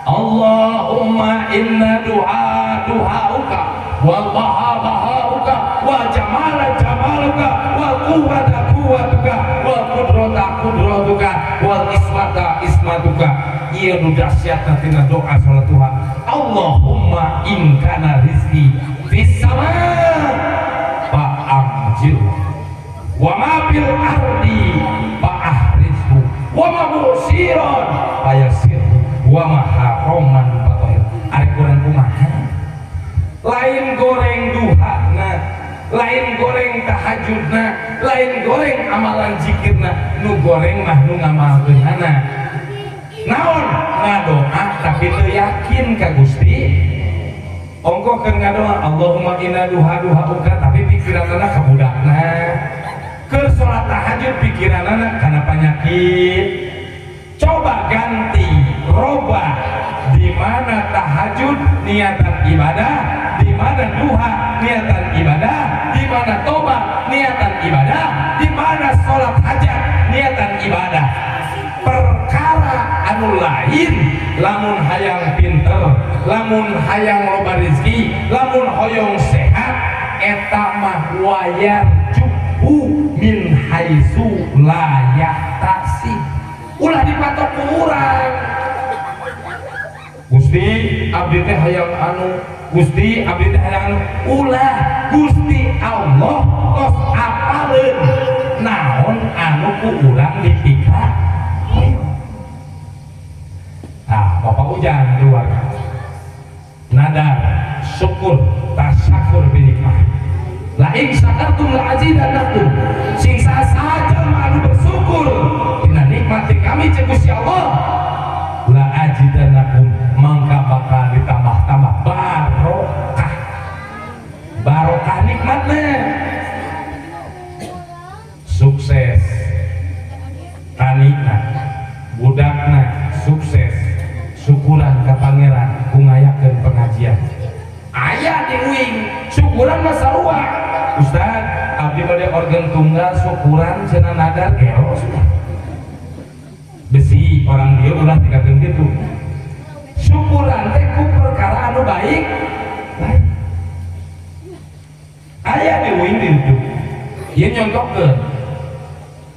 Allahumma inna duha duhauka wal baha bahauka wal jamala jamaluka wal quwwata quwwatuka wal qudrata qudratuka wal ismata ismatuka. Ieu nu dahsyatna tina doa salat duha. Allahumma in kana rizqi fis sama fa anzil wa ma fil ardi fa ahrizhu wa ma musiron fa yassirhu wa ma haraman fa tahir. Ari kurang kumaha? Lain goreng duhana, lain goreng tahajudna, lain goreng amalan zikirna, nu goreng mah nu ngamalkeunana. Naon? Ngadoa tapi teu yakin ka Gusti. Ongkoh keur ngadoa Allahumma inna duha duhauka, tapi pikiranana ka budakna. Keur salat tahajud pikiranana kana panyakit. Coba ganti, robah, di mana tahajud niatan ibadah, di mana duha niatan ibadah, di mana tobat niatan ibadah, di mana sholat hajat niatan ibadah. Perkara anu lain, lamun hayang pinter, lamun hayang loba rezeki, lamun hoyong sehat, eta mah wayarzuqhu min haitsu la yahtasib. Ulah dipatok ku urang. Gusti abdi teh hayang anu, Gusti abdi teh hayang anu, ulah. Gusti Allah tos apaleun naon anu ku urang dipika. Nah, Bapak Ujang keluarga nadar syukur tasyakur binikmah, la in syakartum la azidannakum. Sing saja anu bersyukur dina nikmat kami, cek Gusti Allah, la azidannakum, mangka bakal ditambah-tambah barokah, barokah nikmatnya, sukses. Aya di uing syukuran mah sarua. Ustaz, abdi bade organ tunggal syukuran cenah, nadar gero sudah. Besi orang dia ulah tingkatkeun kitu. Syukuran teh ku perkara anu baik. Baik. Aya di uing di ditu. Ieu nyontokeun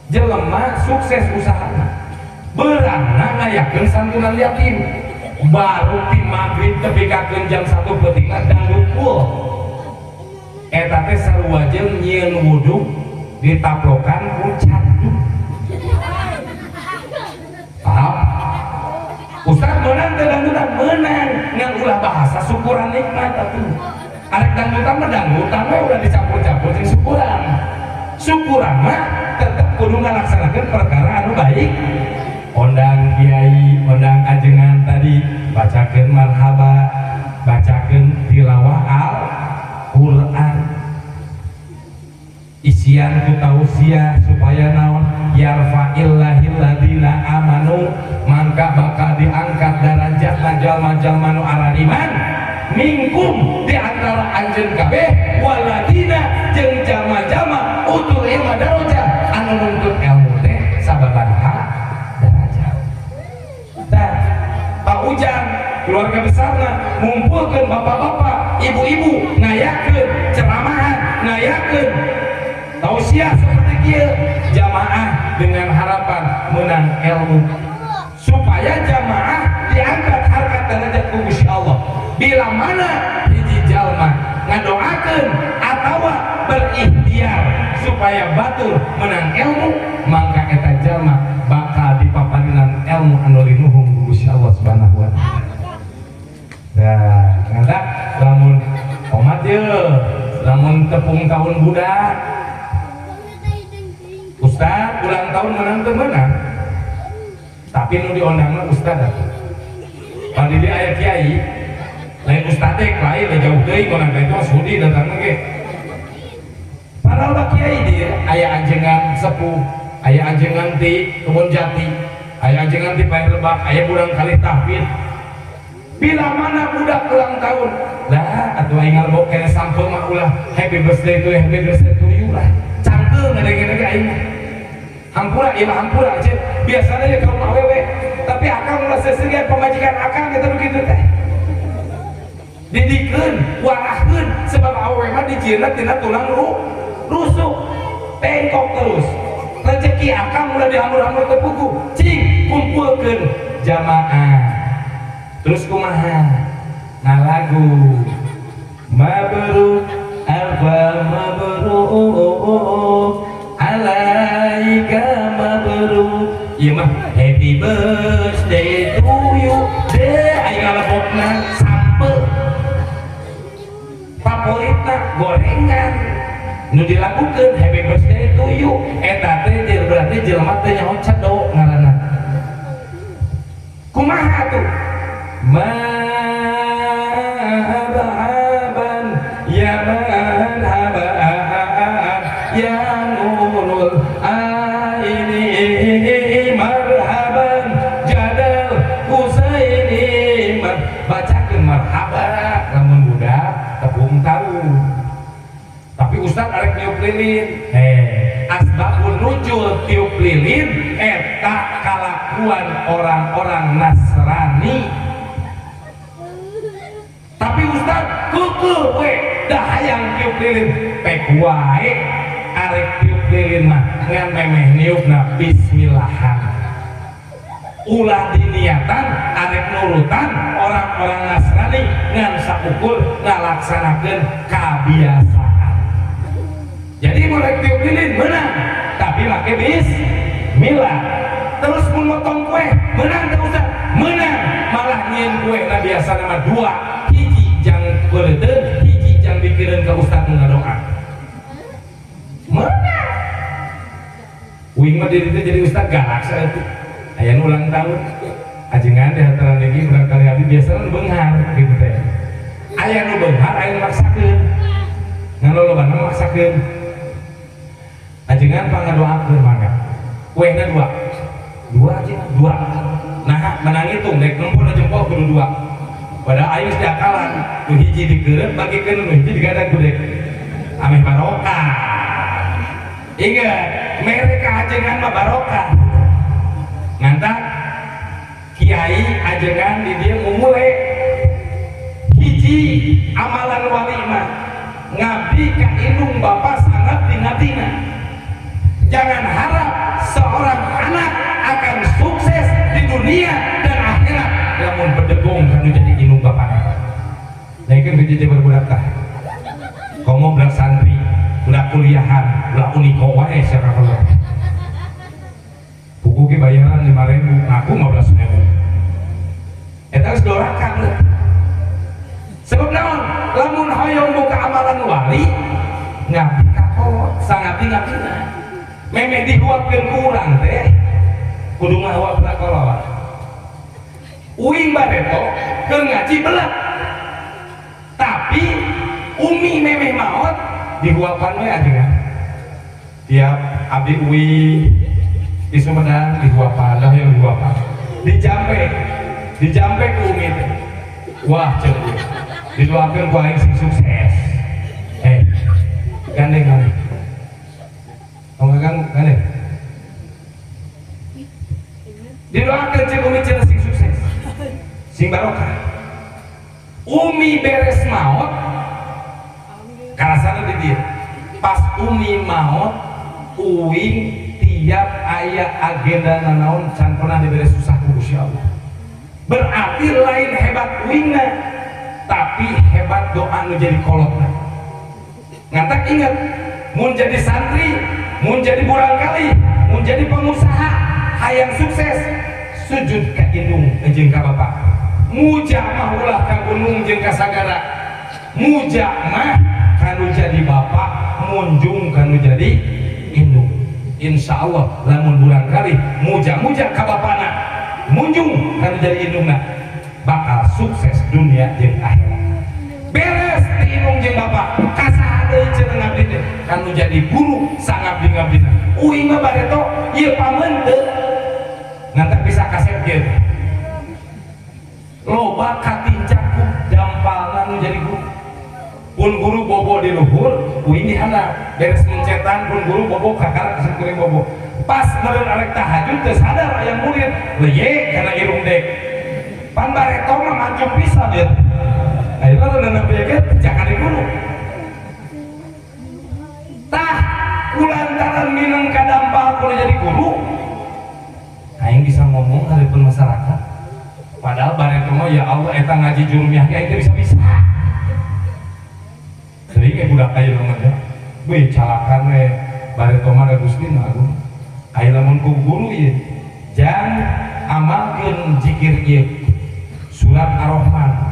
jelema sukses usahana, beurangna ngayakeun santunan yatim, baru ti maghrib tepi ka jam 1 peutingna dangdut full. Eta teh sarua jeung nyieun wudhu ditaplokan ku candu. Paham? Ustaz, meunang teh dangdutan? Meunang, ngan ulah bahasa syukuran nikmat atuh. Arek dangdutan mah dangdutan we, ulah dicampur-campur jeung syukuran. Syukuran mah tetep kudu ngalaksanakeun perkara anu baik, ondang kiai, ondang ajengan tadi, bacakeun marhaba, bacakeun tilawah Al Quran, isian ku tausiah supaya naon, yarfa'illahil ladina amanu, mangka bakal diangkat darajat jalma-jalma nu arariman, minkum di antara anjeun kabeh, waladina jeung jalma-jalma utul ilma darajat, anu nuntut ilmu teh sababaraha darajat. Tah, Pak Ujang keluarga besarna ngumpulkeun bapak-bapak, ibu-ibu, ngayakeun ceramahan, ngayakeun tausiah seperti kieu jamaah dengan harapan menang ilmu supaya jamaah diangkat harkat derajat ku Gusti Allah. Bila mana hiji jalma ngadoakeun atawa berikhtiar supaya batur menang ilmu, maka eta jalma bakal dipaparinan ilmu anu linuhung ku Gusti Allah Subhanahu wa Taala. Nah, ngata lamun omat ye, lamun tepung tahun budak, Ustad ulang tahun menang teu meunang? Tapi nu diondang mah ustad atuh. Pan di dieu aya kiai, lain ustad teh lain, lain jauh deui konang ka itu mah sudi datangna ge. Padahal kiai dia aya ajengan sepuh, aya ajengan ti Kebon Jati, aya ajengan ti Paya Lebak, aya burang kali tahfidz. Bila mana budak ulang tahun lah atuh, aing ngalebok kene sampeu mah ulah happy birthday to, happy birthday to you lah. Cangkeung ngadenge-denge aing mah. Hampura ieu mah, hampura cenah. Biasanya ya kaum awewe, tapi akang ulah sesegean pamajikan akang eta begitu teh. Didikeun, warahkeun, sebab awewe mah dijieunna tina tulang rusuk, tengkok terus. Rezeki akang ulah dihambur-hambur teu puguh. Cing kumpulkeun jamaah. Terus kumaha? Ngalagu mabruk alfa mabruk alaika mabruk. Ieu mah happy birthday to you deh. Aing ngalebokna sampeu, favoritna gorengan, nu dilakukeun happy birthday to you. Eta teh berarti jelema teh nyaho cedok ngaranna. Kumaha tuh? Marhaban ya marhaban ya nurul aini, marhaban jadal husaini. Bacakeun marhaba lamun budak tepung tahun. Tapi ustaz, arek niup lilin. Asbabun nuzul tiup lilin eta kalakuan orang-orang Nasrani. Tapi ustaz, keukeuh we dah hayang tiup lilin. Pek wae arek tiup lilin mah, ngan memeh niupna bismillahan, ulah diniatan arek nurutan orang-orang Nasrani, ngan saukur ngalaksanakeun kebiasaan. Jadi mun rek tiup lilin menang, tapi make bismillah. Terus mun motong kue menang teu, Ustaz? Menang. Malah nyieun kue na biasa nama dua, hiji jang beureuteuh, hiji jang dikeun ka ustaz nu ngadoa, menang. Uing mah diri teh jadi ustaz galak saeutik. Aya nu ulang tahun, ajengan dihantaran lagi barangkali abdi, biasana nu beunghar gitu teh. Aya nu beunghar, aya nu maksakeun, ngan lolobana maksakeun. Ajengan pangadoakeun mangga, kuehna dua dua aja dua. Nah, menang hitung dek nempur jempol kudu dua. Padahal aing geus diakalan, nu hiji dikeureut bagikeun, nu hiji digadag gudeg. Ameh barokah. Ingat, mere ka ajengan mah barokah. Ngantak kiai ajengan di dieu mumule hiji amalan wali mah ngabdi ka indung bapa sangat dingabdina. Jangan harap seorang anak akan sukses di dunia dan akhirat lamun bedegong kanu jadi indung bapana. Naikkeun ke jadi budak tah. Komo budak santri, budak kuliahan, budak uniko wae sia kalau. Buku ge bayaran 5.000, ngaku 15.000. Eta geus doraka berarti. Sebab naon? Lamun hoyong boga amalan wali, ngabdi ka kolot, sangabdi ngabdina. Meme dihuapkeun ku urang teh, kudu ngahuap ka kolot. Uing bareto keur ngaji belet. Tapi umi memeh maot dihuapan we ajengan. Tiap abdi uwi di Sumedang dihuapan, dah yang dihuapan. Dijampe, dijampe ku umi teh. Wah, cek didoakeun ku aing sing sukses. Eh, gandeng gandeng. Tong ganggu, gandeng. Didoakeun cek umi cenah sing sukses. Sing barokah. Umi beres maot, karasana di dieu. Pas umi maot, uing tiap aya agenda nanaon can pernah diberi susah ku Gusti Allah. Berarti lain hebat uingna, tapi hebat doa nu jadi kolotna. Ngantak ingat, mun jadi santri, mun jadi murangkalih, mun jadi pengusaha, hayang sukses, sujud ka indung jeung ka bapak. Muja mah ulah ka gunung jeung ka sagara. Muja mah kanu jadi bapak, munjung kanu jadi indung. Insya Allah lamun murangkalih muja-muja ka bapana, munjung kanu jadi indungna, bakal sukses dunia jeung akhirat. Beres di indung jeung bapak, kasaha deui cenah ngabdi teh? Kanu jadi guru sangabdi-ngabdina. Uing mah bareto ieu pameunteut ngantak bisa kasep kieu. Loba katincak ku dampalna nu jadi guru. Pun guru bobo di luhur, uing di handap. Beres mencetan pun guru bobo kakara kasih kuring bobo. Pas meureun arek tahajud teu sadar aya murid, leye kana irung dek. Pan bareto mah mancung pisan ieu. Ayeuna reuneuh ge jangan di guru. Tah kulantaran mineng kadampal kudu jadi guru, aing bisa ngomong hareupeun masyarakat. Padahal bareto mah ya Allah eta ngaji jurumiyah ge aing teu bisa-bisa. Jadi kayak budak ayeuna mah ya. Wih calakan we bareto mah da Gusti mah agung. Aya lamun ku guru ieu jang amalkeun zikir ieu. Surat Ar-Rahman.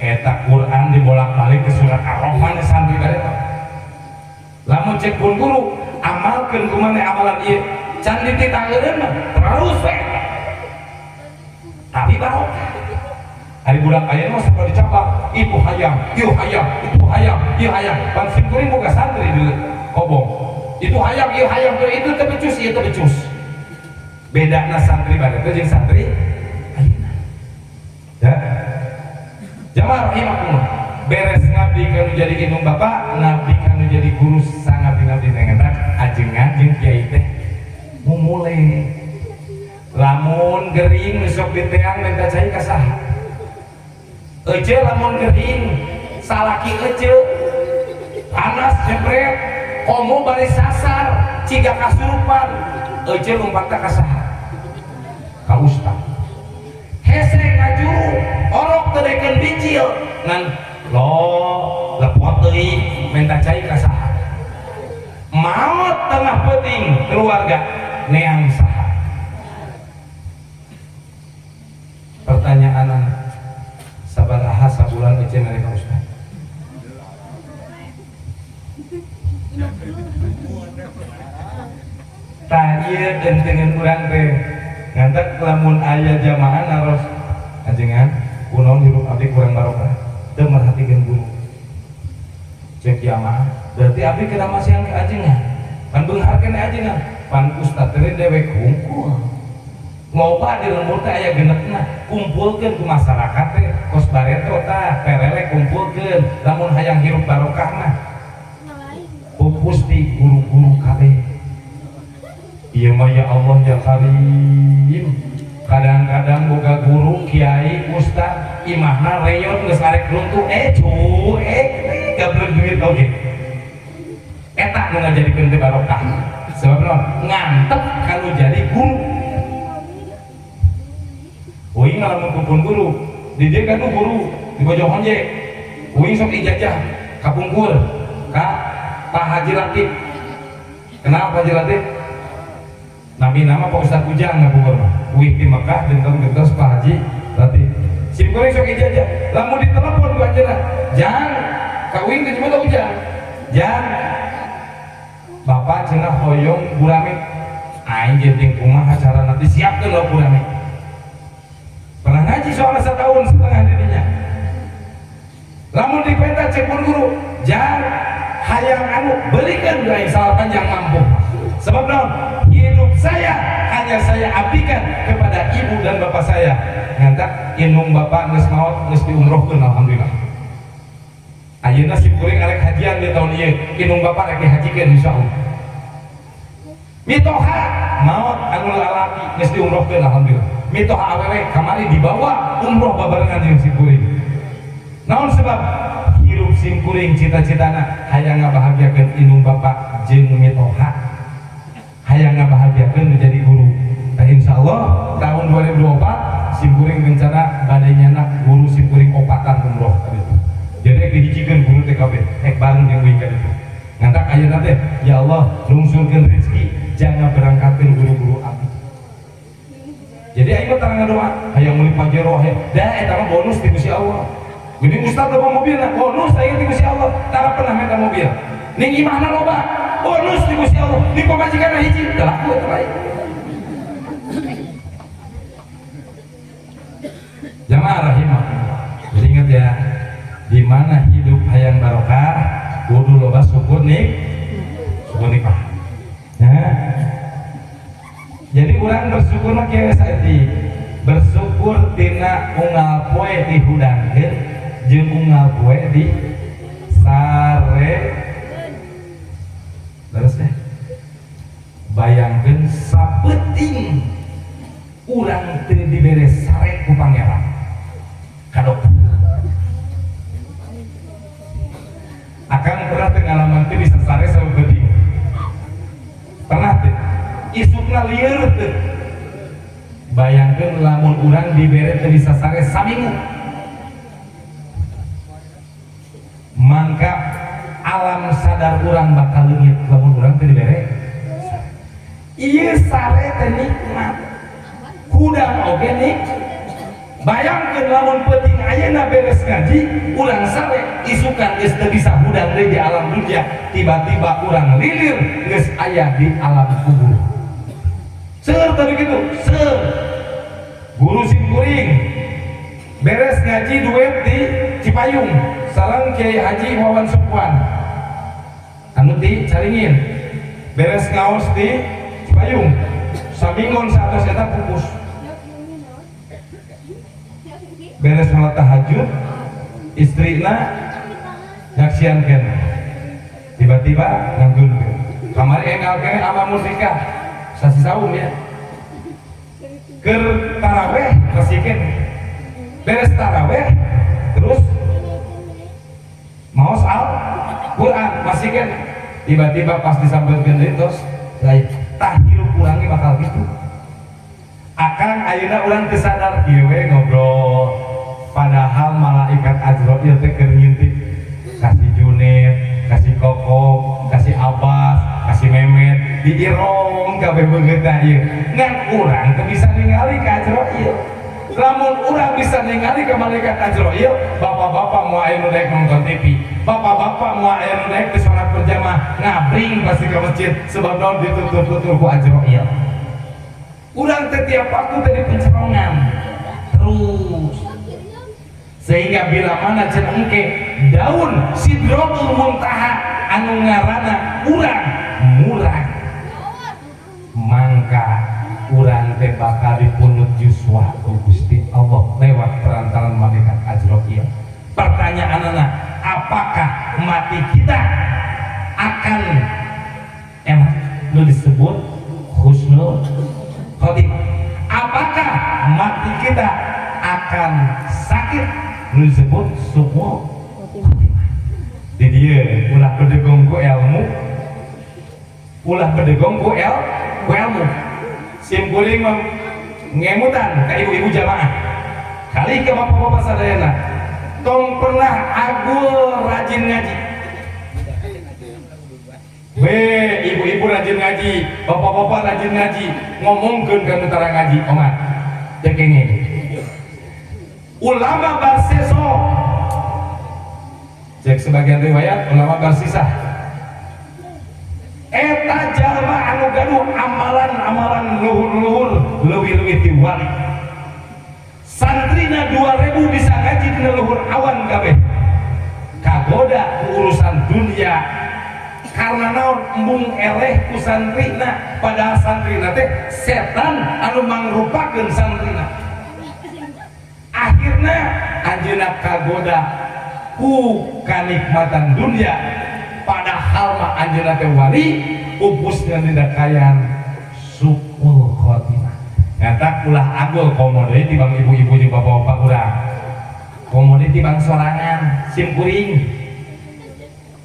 Eta Quran dibolak-balik ke surat Ar-Rahman di santri bareto. Lamun cek pun guru amalkeun kumaha amalan ieu can dititaheureun mah terus we. Tapi barokah. Ari budak ayeuna mah sok dicaplak, itu hayang, ieu hayang, itu hayang, ieu hayang. Pan sim kuring boga santri di kobong. Itu hayang, ieu hayang, itu teu becus, ieu teu becus. Bedana santri bareto jeung santri ayeuna. Ya. Jamaah rahimakumullah. Beres ngabdi kanu jadi indung bapak, ngabdi kanu jadi guru sangabdi-ngabdi ngan ajengan jeung kiai teh mumule. Lamun gering sok diteang minta cai ka saha? Ece lamun gering salaki ece panas jebret komo bari sasar ciga kasurupan ece lompatna ka saha? Ka ustad. Hese ngajuru orok teu dekeun bijil ngan lo lepot deui minta cai ka saha? Maot tengah peuting keluarga neang saha? Pertanyaan sabaraha sabulan ece mereka ustad? Tah ieu dentengan urang teh ngantak lamun aya jamaah naros ajengan kunaon hirup abdi kurang barokah teu merhatikeun guru. Cek jamaah berarti abdi kena masihan ke ajengan pan beunghar keneh ajengan pan ustad teh dewek hungkul. Loba di lembur teh aya genepna, kumpulkeun ku masyarakat teh kos bareto tah, perele kumpulkeun lamun hayang hirup barokah mah. Pupus di guru-guru kabeh. Ieu mah ya Allah ya Karim. Kadang-kadang boga guru, kiai, ustad, imahna reyot geus arek runtuh, cuek, gablek duit oge. Eta nu ngajadikeun teu barokah. Sebab naon? Ngantep kanu jadi guru. Uing ngalamun kumpul guru, di dieu kan guru di Bojong Honje. Uing sok ijazah kapungkur ka Pak Haji Latif. Kenal Pak Haji Latif? Nami nama Pak Ustad Ujang ngapungkur mah. Uing di Mekah gentos-gentos Pak Haji Latif. Sim kuring sok ijazah, lamun ditelepon ku anjeunna, "Jang, ka uing teh cuma Ujang." "Jang, Bapak cenah hoyong gurame." Aing jeung kumaha carana disiapkeun lauk gurame. Pernah ngaji soalnya setahun setengah dirinya. Lamun dipenta cek pun guru, "Jang, hayang anu belikan aing salah panjang mampu." Sebab naon? Hidup saya hanya saya abdikan kepada ibu dan bapak saya. Ngantak indung bapak geus maot geus diumrohkeun alhamdulillah. Ayeuna sim kuring arek hajian di tahun ieu, indung bapak rek dihajikeun insyaallah. Mitoha maot anu lalaki geus diumrohkeun alhamdulillah. Mitoha awewe kamari dibawa umroh babarengan jeung sim kuring. Naon sebab hirup sim kuring cita-citana hayang ngabahagiakeun indung bapak jeung mitoha. Hayang ngabahagiakeun menjadi guru. Tah insyaallah tahun 2024 sim kuring rencana bade nyanak guru sim kuring opatan umroh ka ditu. Jadi rek dihijikeun guru TKB, rek bareng jeung uing ka ditu. Ngantak ayeuna teh, ya Allah, lungsurkeun rezeki, jangan berangkatkeun guru-guru abdi. Jadi aing mah tarang ngadoa, hayang meuli Pajero hayang. Da eta mah bonus ti Gusti Allah. Geuning ustad loba mobilna, bonus aing ti Gusti Allah. Tara pernah minta mobil. Ning imahna loba, bonus ti Gusti Allah. Ning pamajikanna hiji, teu laku eta bae. Jamaah rahimakumullah. Jadi ingat ya, di mana hidup hayang barokah, kudu loba syukur nih, syukur nikah. Ya. Jadi urang bersyukur mah kieu saeutik. Bersyukur tina unggal poe dihudangkeun jeung unggal poe di sare. Terus deh. Bayangkeun sapeuting urang teu dibere sare ku pangeran. Kadok. Akang pernah teu ngalaman teu bisa sare sapeuting. Pernah teu? Isukna lieur teu. Bayangkeun lamun urang dibere teu bisa sare saminggu. Mangka alam sadar urang bakal leungit lamun urang teu dibere. Ieu sare teh nikmat. Hudang oge nik. Bayangkeun lamun peuting ayeuna beres ngaji, urang sare isukan geus teu bisa hudang deui di alam dunia, tiba-tiba urang lilir geus aya di alam kubur. Seur tadi gitu, seur. Guru sim kuring beres ngaji duet di Cipayung, sareng Kiai Haji Wawan Sofwan. Anu di Caringin. Beres ngaos di Cipayung. Saminggon saatos eta pupus. Beres sholat tahajud, istrina nyaksian kene. Tiba-tiba nganggur. Kamari enggal kene ama musika. Sasi saum ya. Keur taraweh resikin. Beres taraweh terus maos al Quran masih kene. Tiba-tiba pas disampaikan deui terus lain tah hirup urang ge bakal gitu. Akang ayeuna urang teu sadar kieu we ngobrol. Padahal malaikat Azrail teh keur ngintip kasih Juned, kasih Koko, kasih Abbas, kasih Memet, diirong kabeh beungeutna ieu. Ngan urang teu bisa ningali ka Azrail. Lamun urang bisa ningali ka malaikat Azrail, bapak-bapak moal aya nu daek nonton TV, bapak-bapak moal aya nu daek teu salat berjamaah, ngabring pasti ke masjid sebab naon ditutur-tutur ku Azrail. Urang teh tiap waktu teh di pencerongan terus. Sehingga bila mana cenah engke daun sidratul muntaha anu ngaranna urang murag, mangka Urang teh bakal dipunut yuswa ku Gusti Allah lewat perantaran malaikat Azrail. Pertanyaanana, apakah mati kita akan enak, nu disebut husnul khotimah? Apakah mati kita akan sakit, nu disebut suul khotimah? Di dieu ulah bedegong ku ilmu, ulah bedegong ku ilmu. Sim kuring mah ngemutan ke ibu-ibu jamaah kali ke bapak-bapak sadayana, tong pernah agul rajin ngaji. We, ibu-ibu rajin ngaji, bapak-bapak rajin ngaji, ngomongkeun ka nu tara ngaji, omat. Teu kenging. Ulama barseso. Cek sebagian riwayat ulama barsisah. Eta jalma anu gaduh amalan-amalan luhur-luhur, leuwih-leuwih ti wali. Santrina 2000 bisa ngaji dina luhur awan kabeh. Kagoda ku urusan dunia, karena naon? Embung eleh ku santrina, padahal santrina teh setan anu mangrupakeun santrina. Akhirna anjeunna kagoda ku kanikmatan dunia, padahal mah anjeunna teh wali, pupusna dina kaayaan suul khotimah. Nyata ulah agul, komo deui tibang ibu-ibu jeung bapak-bapak urang, komo deui tibang sorangan. Sim kuring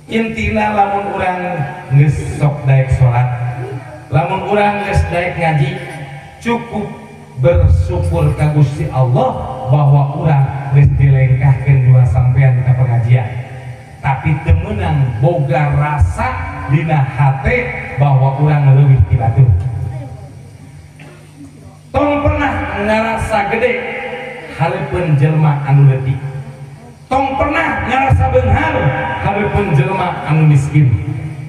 intina, lamun urang geus sok daek salat, lamun urang geus daek ngaji, cukup bersyukur ka Gusti Allah bahwa urang geus dilengkahkeun dua sampean ka pengajian, tapi teu meunang boga rasa dina hate bahwa urang leuwih ti batur. Tong pernah ngarasa gede hareupeun jelema anu leutik, tong pernah ngarasa beunghar hareupeun jelema anu miskin,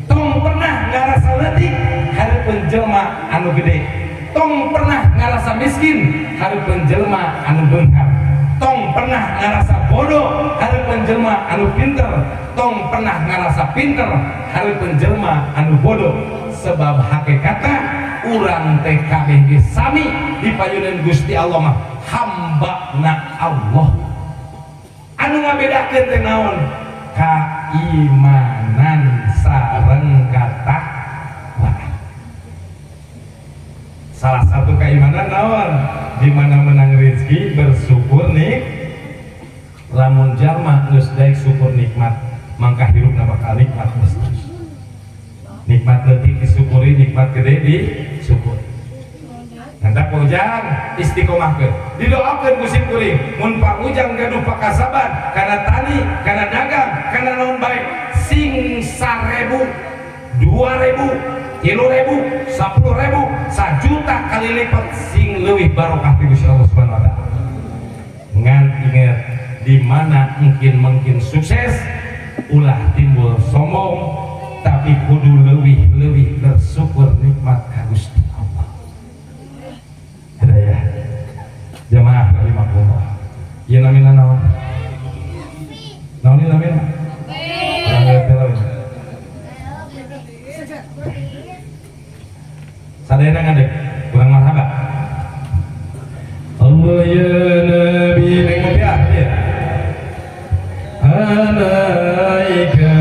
tong pernah ngarasa leutik hareupeun jelema anu gede, tong pernah ngarasa miskin hareupeun jelema anu beunghar, tong pernah ngarasa bodoh hareupeun jelema anu pinter, tong pernah ngarasa pinter hareupeun jelema anu bodoh, sebab hakikatna urang teh kabeh ge sami di payunan Gusti Allah mah hamba na Allah. Anu ngabedakeun teh naon? Kaimanan sareng katakwaan. Salah satu keimanan naon? Di mana menang rezeki bersyukur nih. Lamun jalma geus daek syukur nikmat, mangka hirupna bakal nikmat terus. Nikmat leutik disyukuri, nikmat gede disyukuri. Nanti Pak Ujang istiqomahkeun, didoakeun ku sim kuring. Mun Pak Ujang gaduh pakasaban kana tani, kana dagang, kana naon bae, sing 1000, 2000, 3000, 10.000, 1 juta kali lipat, sing leuwih barokah ti Gusti Allah Subhanahu wa Taala. Ngan inget, di mana mungkin mungkin sukses, ulah timbul sombong, tapi kudu leuwih-leuwih bersyukur nikmat ka Gusti Allah. Hidayah jamaah rahimakumullah. Ieu namina naon? Naon ieu namina? Urang ngerti lah ini. Sadayana ngadeg, kurang marhaba. Allah ya Nabi, neng mobil ya. Alaika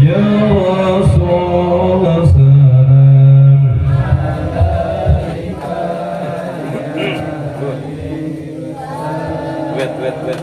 ya Rasulullah salam. Wait, wait, wait.